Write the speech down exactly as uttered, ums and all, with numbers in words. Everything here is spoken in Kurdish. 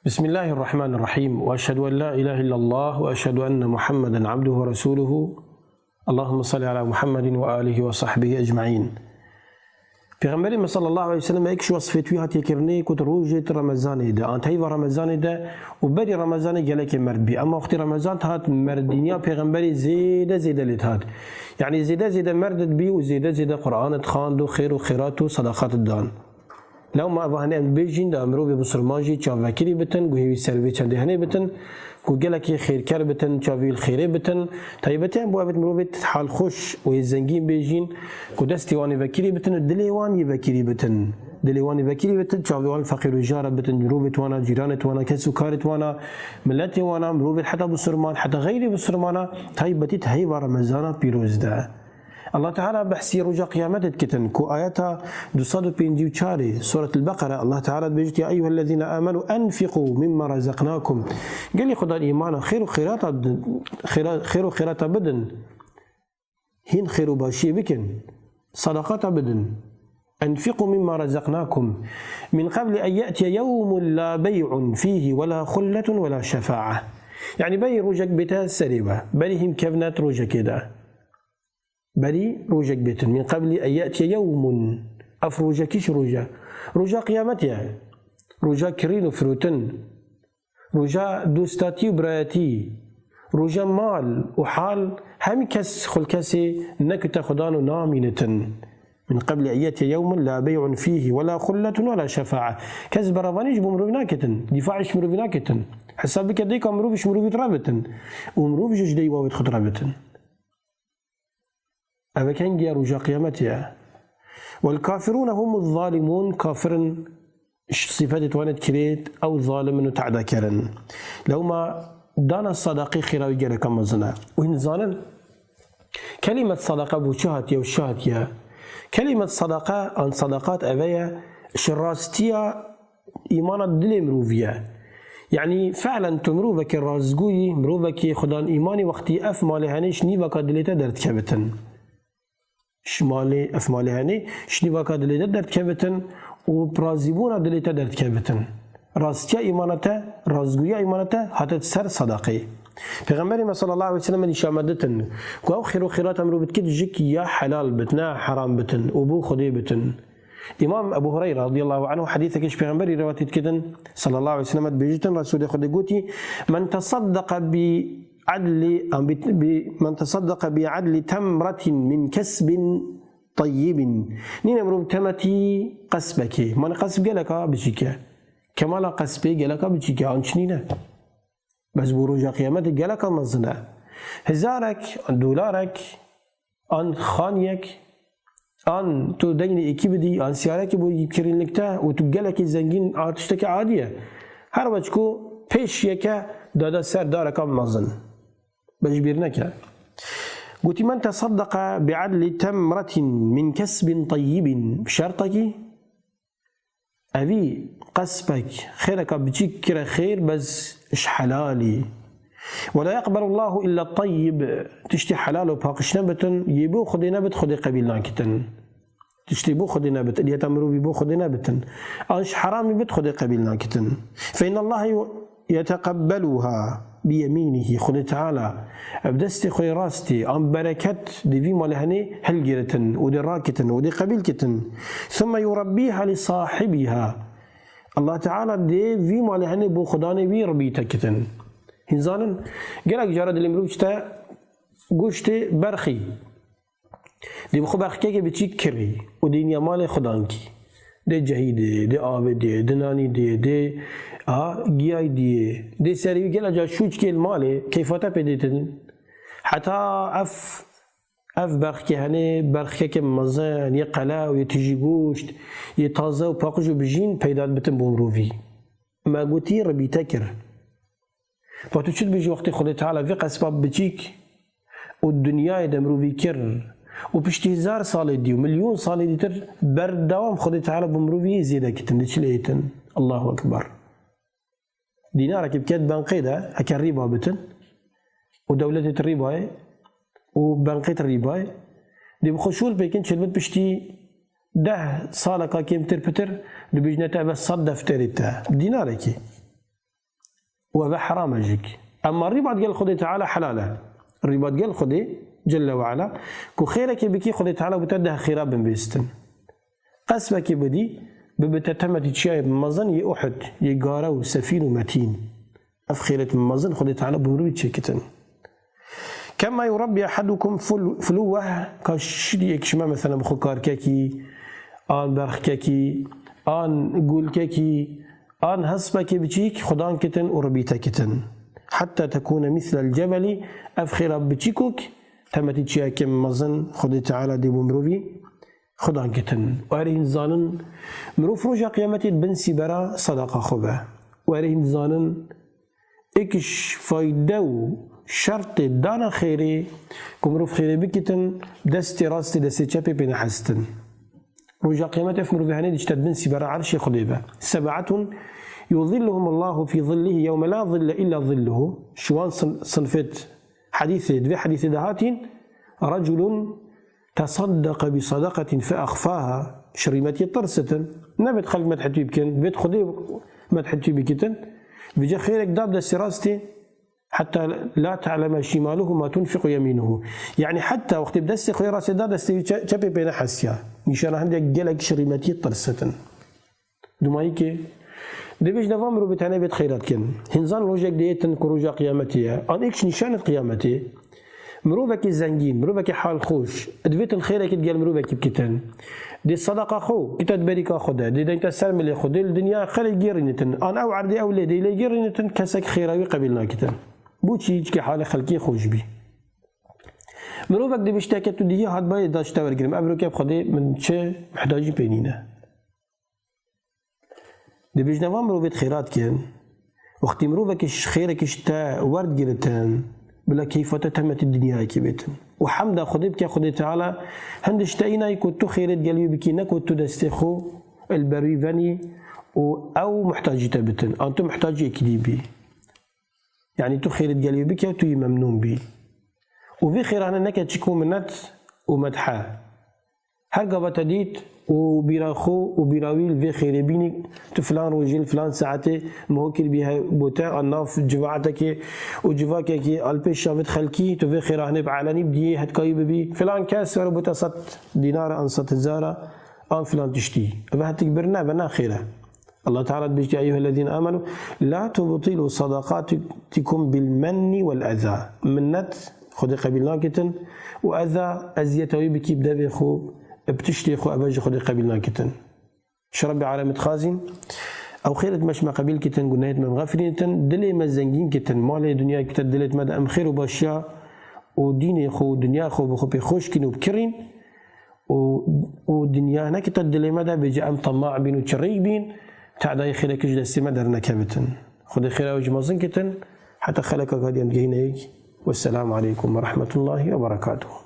بسم الله الرحمن الرحيم، وأشهد أن لا إله إلا الله، وأشهد أن محمدا عبده ورسوله. اللهم صل على محمد وآله وصحبه أجمعين. Pêxemberê me sallallahu aleyhi ve sellem êk ji wesfê wî hatiye kirinê ku di rojê di Remezanê de, an teyva Remezanê de û berî Remezanê gelekê merd bî. Ema wextî Remezan hat, merdîniya Pêxemberê zêde zêde lê dihat. Yanî zêde zêde merd dibî û zêde zêde Quran dixwand û xêr û xêrat û sadaqat didan. Lewma eva hene em bêjîn de mirovê bisilman jî çavvekirî bitin, guhê wî ser vê çendê henê bitin, ku gelekî xêrker bitin, çavî wî li xêrê bitin. Taybetî em bo evit mirovê halxweş û yê zengîn bêjîn, ku destê wan ê vekirî bitin û dilê wan yê vekirî bitin. Dilê wan ê vekirî bitin, çavê wan feqîr û jara bitin, mirovê wana, cîranê wana, kes û karê wana, miletê wana, mirovê heta bisilman, heta xeyrê bisilmana, taybetî di heyva Remezana pîroz de. Allah Teala behsî roja qiyametê dikitin, ku ayeta du sed û pêncî û çar ê Suretul Beqere, Allah Teala dibêjit, "Ya eyyuhellezîne amenu enfiqû mimma razaqnakum." Gelî Xudan îmana xêr û xêrata bidin, xêra-, xêr û xêrata bidin. Hîn xêr û başiyê bikin. Sadaqata bidin. Enfiqû mimma razaqnakum min qabli en ye'tiye yewmun la bey'un fîhî ve la xulletun ve la şefa'a. Yanî berî rojek bête serê we. Berî hîn kevnet rojekê de. Berî rojek bêtin. Min qeblî en ye'tiye yewmun. Ev rojekî çi roje? Roja qiyametê ye. Roja kirîn û firotin. Roja dostatî û birayetî. Roja mal û hal. Hemî kes xulkesê nekute Xudan û namînitin. Min qeblî en ye'tiye yewmun la bey'un fîhî ve la xulletun ve la şefa'a. Kes beravanî ji bo mirovî naketin. Dîfaî ji mirovî naketin. Hesab bike dêka mirovî ji mirovî rebitin. Û mirov jî ji dêwa wê xwe rebitin. Ev e kengiya roja qiyametê ye. Wel kafirûne humuz zalimûn, kafirin sîfetê wan ê dikirêt, ew zalim in û te'deker in. Lewma dana sadaqê xêra wî geleka mezin e. Û hîn zanin, kelîmet sadaqa bo çi hatiye û çi hatiye? Kelîmet sadaqa an sadaqat eve ye, ji rastiya îmana dilê mirovî ye. Yanî fe'len tu mirovekî rastgûyî, mirovekî Xudan îmanî wextî ev malê henê ji nîvaka dilê te derdikevitin. Ji malê, ev malê henê ji nîvaka dilê te derdikevitin û razîbûna dilê te derdikevitin. Rastiya îmana te, rastgûya îmana te hate ser sadaqê. Pêxemberê me sallallahu aleyhi ve sellem nîşa me ditin ku ew xêr û xêrata mirovî dikit jik ya helal bit, ne heram bitin û bo Xwedê bitin. Îmam Ebu Hureyre radiyallahu anhu hedîsekê ji Pêxemberî rewatî dikitin, sallallahu aleyhi ve sellem dibêjitin, Resûlê Xwedê gotî, "Men tesaddeqa bi adli, am bi, bi, men tesaddeqa bi adli temretin min kesbin tayyibin." Nîne mirov temetî qesbekê. Mane qesb geleka biçîk e. Kemala qesbê geleka biçîk e. An çi nîne. Bes bo roja qiyametê geleka mezin e. Hezarek, dolarek, an xaniyek, an tu deynê êkî bidî, an siyarekî bo kirînlikte û tu gelekî zengîn a tiştekî adî ye. Her weç ku pêş yeke dada ser dareka mezin. Be ji bîr neke. Gotî, "Men tesaddeqa bi adli temretin min kesbin tayyibin." Şertekî, evî qespek xêreka biçîk kire xêr, bes ji helalî. "Ve la yeqbelullahu illa tayyib." Tiştî helal û paqij nebitin, yê bo Xwedê nebit, Xwedê qebîl nakitin. Tiştî bo Xwedê nebit, iliyeta mirovî bo Xwedê nebitin. An ji heramî bit, Xwedê qebîl nakitin. "Fe innallaha yeteqebbeluha bi yemînihî." Xwedê Teala bi destê xwe yê rastê an bereket di vî malê henê hilgiritin û dê rakitin û dê qebîl kitin. "Thumme yurabbîha li sahibiha." Allah Teala dê vî malê henê bo xudanê wî ribîte kitin. Hîn zanin, gelek cara dilê mirov çi te goştê berxî. Dê bi xwe berxikeke biçîk kirî û dê niya malê xudan kî. Dê cehî dê, dê avê dê, dê nanî dê, dê a giyay dê. Dê serî wî gela ca şûçkê li malê keyfa te pê dê din. Heta ev, ev berxikê henê, berxikeke mezin, yê qelew, yê tijî goşt, yê taze û paqij û bijîn peyda bitin bo mirovî. Me gotî ribîte kir. Pa tu çi dibêjî wextê Xwedê Teala vê qespa biçîk û dinyayê de mirovî kir û piştî hezar salê dî û milyon salê dîtir berdewam Xwedê Teala bi mirovî zêde kitin, di çi lê hêtin? Allahu Ekber. Dînarekî biket benqê de, heke rîba bitin û dewletê tu rîbayê û benqê tu rîbayê, dê bi xwe şûl pêkin çilbit piştî deh saleka kêmtir pitir dibêjine te eve sed defterê te. Dînarekî. û ev e heram e jîk. Ema rîbat gel Xwedê Teala helal e. Rîbat gel Xwedê Celle ve Ala, ku xêrekê bikî, Xwedê Teala bi te deh xêra binvêstin. Qesbekê bidî, bibe te temetî çiyayê mezin yê Uhud, yê gare û sefîn û metîn. Ev xêret mezin Xwedê Teala bi mirovî çêkitin. Kema yurabbî ehadukum ful-, fuluweh, ka şidî yek ji me, meselen, bi xwe karkekî, an berxkekî, an gulkekî, an hespekê biçîk xudan kitin û ribîte kitin. Heta tekûne mîslel cebelî, ev xêra biçîkok, temetî çiyayekê mezin Xwedê Teala dê bo mirovî xudan kitin. Û erê hîn zanin, mirov roja qiyametê di bin sîbera sedaqa xwe be. Û erê hîn zanin, êk ji fayde û şertê dana xêrê, ku mirov xêrê bikitin, destê rastê, destê çepê pê nehestin. Roja qiyametê ev mirovê henê diçite di bin sîbera erşê Xwedê be. Seb'atun yuzilluhumullahu fî zillihi yewme la zille illa zilluhu. Ji wan sin-, sinfêt hedîsê, di vê hedîsê de hatîn, reculun tesaddeqe bi sadaqetin fe exfaha, ji rîmetiyê tirsitin. Nebêt xelk medhetî bikin, bêt Xwedê medhetî bikitin. Vêca xêrek da bi destê rastê, heta la te'leme şimaluhu ma tunfiqu yeminuhu. Yanî heta wextê bi destê xwe yê rastê da, destê wî çe-, çepê pê nehesiya. Nîşana hindek gelek ji rîmetiyê tirsitin. Dumayîkê, dibêjne va mirovê tenê bêt xeyrat kin. Hîn zan rojek dê yêtin ku roja qiyametê ye. An êk ji nîşanên qiyametê. Mirovekî zengîn, mirovekî halxweş, divêtin xêrekî digel mirovekî bikitin. Dê sedaqa xwe, kite di berîka xwe de, dê dengte ser milê xwe, dê li dinya xelê gêrînitin. An ew erdê ew lê dê lê gêrînitin, kesek xêra wî qebîl nakitin. Bo çi? Çikê halê xelkê xweş bî. Mirovek dibêjte ke tu dihî hat bayê da ji te wergirim. Ev roke bi Xwedê min çi muhtacî pê nîne. Dibêjne va mirovêt xêrat kin, wextî mirovekî ji xêrekî ji te werdgiritin, bila keyfa te temetî dinyayekî bêtin. Û hemda Xwedê bike, Xwedê Teala hindê ji te înayî ku tu xêrêt gel wî bikî, ne ku tu destê xwe li ber wî venî û ew muhtacî te bitin. An tu muhtacî yekî dî bî. Yanî tu xêrêt gel wî bike û tu yî memnûn bî. Û vê xêrane neke çik û minet û medhe. Her gava te dît û bîra xwe û bîra wî li vê xêrê bînî, tu filan rojê li filan saetê miho kiribî he bo te, an nav civaatekê û civakekî, an li pêş çavêt xelkî, tu vê xêra hinê bi elenî bidiyê, hetkayî bibî, filan kes were bo te sed dînara, an sed hezara, an filan tiştî. Ev hetik bir nebe, ne xêr e. Allah Teala dibêjt, "Ya eyyuhellezîne amenu, la tubtilu sadaqatikum bil menni vel eza." Minnet Xwedê qebîl nakitin û eza, eziyeta wî bikî bi devê xwe, bi tiştê xwe, eve ji Xwedê qebîl nakitin. Ji Rebbê Alemê dixwazîn, ew xêret me ji me qebîl kitin, gunehêt me bixefirînitin, dilê me zengîn kitin, malê dinyayê kite dilêt me de em xêr û başiya û dînê xwe û dinya xwe bi xwe pê xweş kin û bikirîn. û, û dinya nekete dilê me de, bêje em temaî bîn û çirêk bîn, tedayê xêreke ji destê me dernekevitin. Xwedê xêra wê ji me zin kitin, heta xeleka ka dî em digehîne yek. Wesselamu aleykum ve rahmetullahi ve berekatuhu.